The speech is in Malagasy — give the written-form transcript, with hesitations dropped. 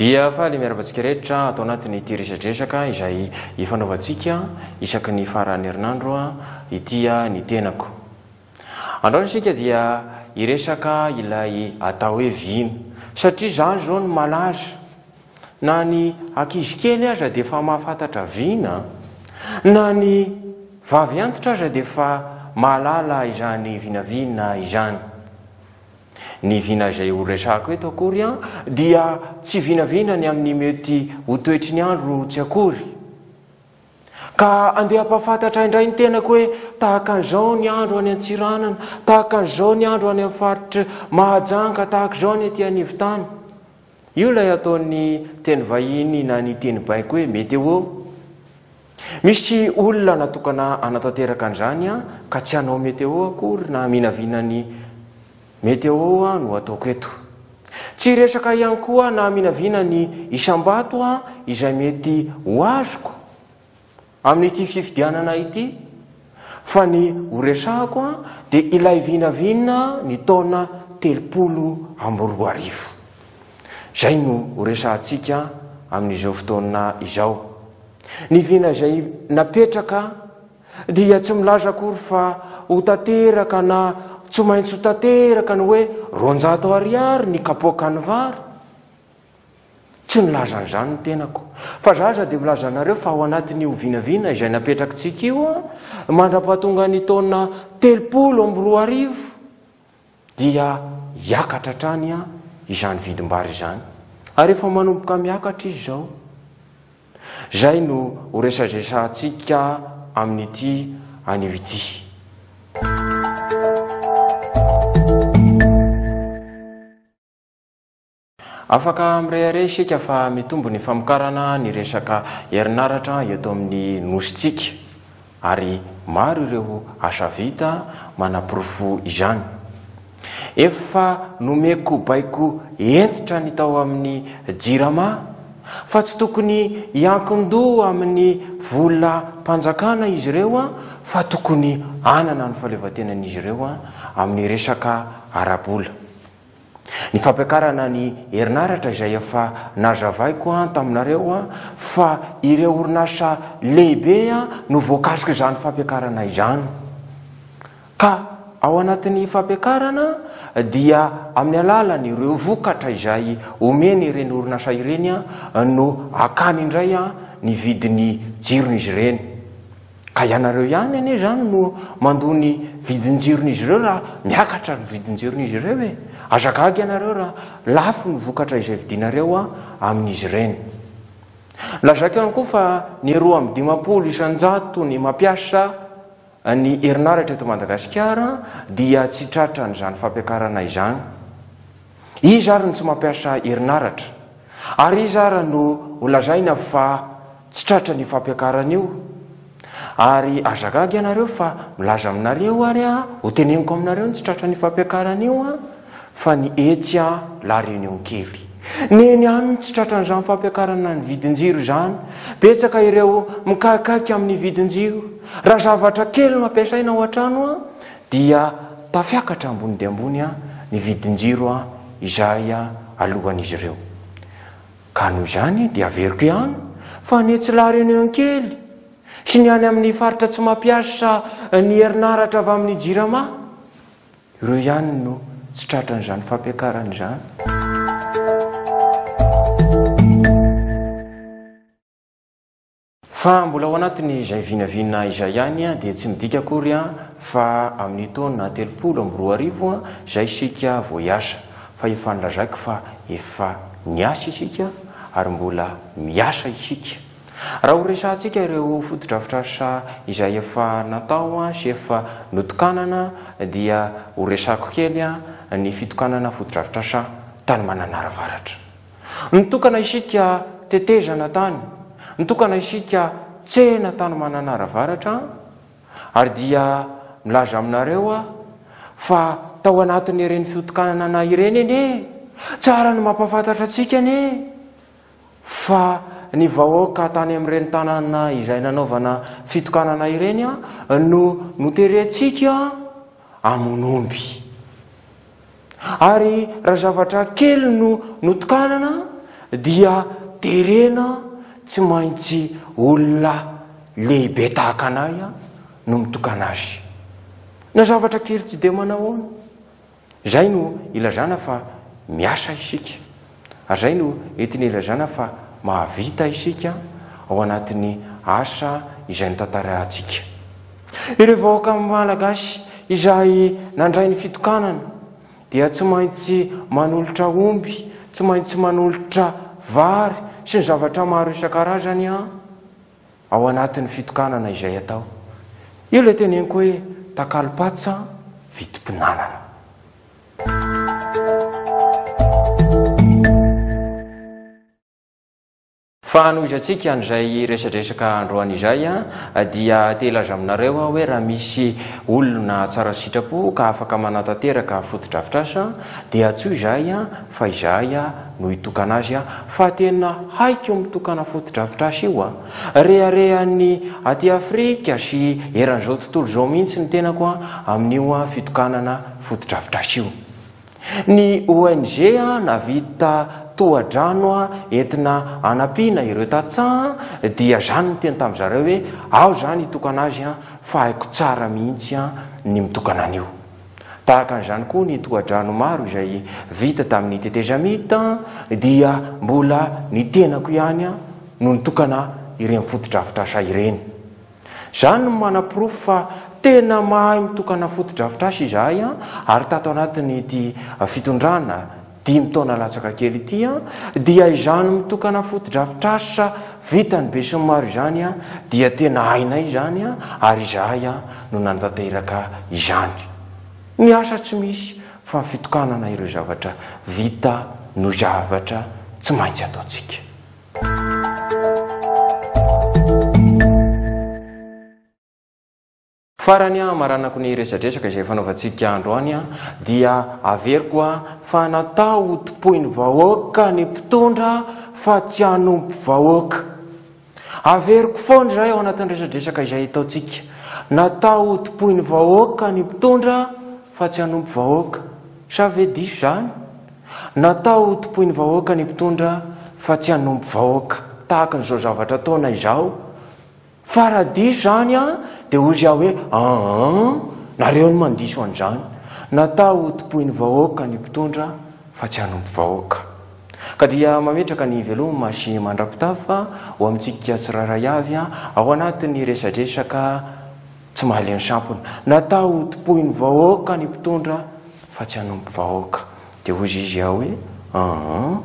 Dia faly miarahaba antsika rehetra ato anatin'ity resadresaka izay ifanaovantsika isaky ny faran'ny herinandro ity ny tenako. Androany isika dia hiresaka ilay atao hoe vina satria izany izao no malaza. Na ny ankizy kely aza dia efa mahafantatra vina, na ny vavy antitra aza dia efa mahalala izany vinavina izany. Ny vina izay ho resahako eto akory dia tsy vinavina ny amin'ny mety ho toetry ny andro tsy akory. Ka andeha hampahafantatra indray ny tenako hoe tahaka an'izao ny andro any Antsiranana, tahaka an'izao ny andro any amin'ny faritry Mahajanga, tahaka izao ny aty anivon-tany. Io ilay ataon'ny teny vahiny na ny teny baiko hoe météo. Misy olona natokana hanatanteraka an'izany ka tsy hanao météo akory na haminavina ny météo no ataoko eto. Tsy hiresaka ihany koa na haminavina ny isam-bato izay mety ho azoko amin'ity fifidianana ity fa ny ho resahako dia ilay vinavina ny taona 2030. Izay no ho resahantsika amin'izao fotoana izao. Ny vina izay napetraka dia tsy milaza akory fa ho tanteraka na tsy maintsy ho tanteraka ny hoe 200 ariary ny kapoakan'ny vary. Tsy nilaza an'izany ny tenako. Fa za aza dia milaza anareo fa ao anatin'io vinavina izay napetrakitsika io, mandra-pahatonga ny taona 2030 dia hiakatra hatrany izany vidim-bary izany. Ary efa manomboka miakatra izy izao. Izay no ho resadresantsika amin'ity anio ity. Afaka mirehareha isika fa mitombo ny famokarana ny resaka herinaratra eto amin'ny Nosintsika ary maro ireo asa vita manaporofo izany. Efa nomeko baiko hentitra ny tao amin'ny Jirama fa tsy tokony hiankin-doha amin'ny volam-panjakana izy ireo fa tokony hanana ny fahaleovantenan'izy ireo amin'ny resaka ara-bola. Ny fampiakarana ny herinaratra izay efa nazavaiko taminareo fa ireo orinasa lehibe no voakasik'izany fampiakarana izany. Ka ao anatin'ny fampiakarana dia amin'ny alalan'ireo vokatra izay omeny ireny orinasa ireny no akany indray ny vidin'ny jiron'izy ireny. Ka ianareo ihany anie izany no mandoa ny vidin-jiron'izy ireo raha miakatra ny vidin-jiron'izy ireo e! Aza gaga ianareo raha lafo ny vokatra izay vidianareo amin'izy ireny. Lazaiko ihany koa fa ny 52% ny mampiasa ny herinaratra eto Madagasikara dia tsy tratran'izany fampiakarana izany. Iza ary no tsy mampiasa herinaratra? Ary iza ara no ho lazaina fa tsy tratra ny fampiakarana io? Ary aza gaga ianareo fa milaza aminareo ary aho, ho teneniko aminareo ny tsy tratra ny fampiakarana io an, fa ny etsy a La Réunion kely. Neny any no tsy tratran'izany fampiakarana ny vidin-jiro izany. Betsaka ireo mikaikaika amin'ny vidin-jiro. Raha zavatra kely no ampiasaina ao an-trano an, dia tafiakatra ambony dia ambony ny vidin-jiro izay alohan'izy ireo. Ka noho izany dia averiko ihany fa ny etsy La Réunion kely sy ny any amin'ny faritra tsy mampiasa ny herinaratra avy amin'ny Jirama, ireo ihany no tsy tratran'izany fampiakarana izany. Fa mbola ao anatin'izay vinavina izay ihany dia tsy midika akory fa amin'ny taona 2030 izay isika vao hiasa fa efa nolazaiko fa efa niasa isika ary mbola miasa isika. Raha ho resahantsika ireo fotodrafitrasa izay efa natao sy efa notokanana dia ho resako kely ny fitokanana fotodrafitrasa tany Mananara Avaratra. Nitokana isika tetezana tany, nitokana isika tsena tany Mananara Avaratra ary dia milaza aminareo aho fa tao anatin'ireny fitokanana ireny anie, tsara ny mampahafantatra antsika anie fa ny vahoaka tany amin'ireny tanàna izay nanaovana fitokanana ireny no noterentsika hamono omby. Ary raha zavatra kely no notokanana dia terena tsy maintsy olona lehibe tahaka anay no mitokana azy. Na zavatra kely tsy dia manahoana. Izay no ilazana fa miasa isika. Ary izay no entina ilazana fa mahavita isika ao anatin'ny asa izay notantarahantsika. Ireo vahoaka Malagasy izay nandray ny fitokanana dia tsy maintsy manolotra omby, tsy maintsy manolotra vary sy ny zavatra maro isan-karazany ao anatin'ny fitokanana izay atao. Io ilay teneniko hoe takalo patsa vidim-pinanana. Fa hanohizantsika an'izay resadresaka androany izay dia te hilaza aminareo aho hoe raha misy olona tsara sitrapo ka afaka manatanteraka fotodrafitrasa dia antsoy izahay fa izahay no hitokana azy fa tena haiko mitokana fotodrafitrasa io a! Reharehan'ny aty Afrika sy eran'izao tontolo izao mihitsy ny tenako amin'io fitokanana fotodrafitrasa io. Ny ONG nahavita tohadrano entina hanampiana ireo tantsaha dia za no niteny tamin-dry zareo hoe ao zany hitokana azy fa haiko tsara mihitsy ny mitokana an'io. Tahaka an'izany koa ny tohadrano maro izay vita tamin'ny tetezamita dia mbola ny tenako ihany no nitokana ireny fotodrafitrasa ireny. Izany no manaporofo fa tena mahay mitokana fotodrafitrasa izahay ary tato anatin'ity fitondrana dimy taona latsaka kely ity dia izany mitokana fotodrafitrasa vitan'ny besinimaro izany dia tena hainay izany ary izahay no nanatanteraka izany. Ny asa tsy misy fa ny fitokanana ireo zavatra vita no zavatra tsy maintsy ataontsika. Farany hamaranako ny resadresaka izay fanaovantsika androany dia averiko fa natao ho tompoin'ny vahoaka ny mpitondra fa tsy hanompo vahoaka. Averiko foana izay ao anatin'ny resadresaka izay ataontsika. Natao ho tompoin'ny vahoaka ny mpitondra fa tsy hanompo vahoaka. Sa ve diso izany? Natao ho tompoin'ny vahoaka ny mpitondra fa tsy hanompo vahoaka tahaka an'izao zavatra ataonay izao. Fa raha diso izany an, dia hoy aho hoe aa, nareo no mandiso an'izany. Natao ho tompoin'ny vahoaka ny mpitondra fa tsy hanompo vahoaka. Ka dia mametraka ny veloma sy mandra-pitafa ho amintsika tsirairay avy ao anatin'ny resadresaka Tsy mahaleo ny sampona. Natao ho tompoin'ny vahoaka ny mpitondra fa tsy hanompo vahoaka. Dia hozy izy aho hoe, aa.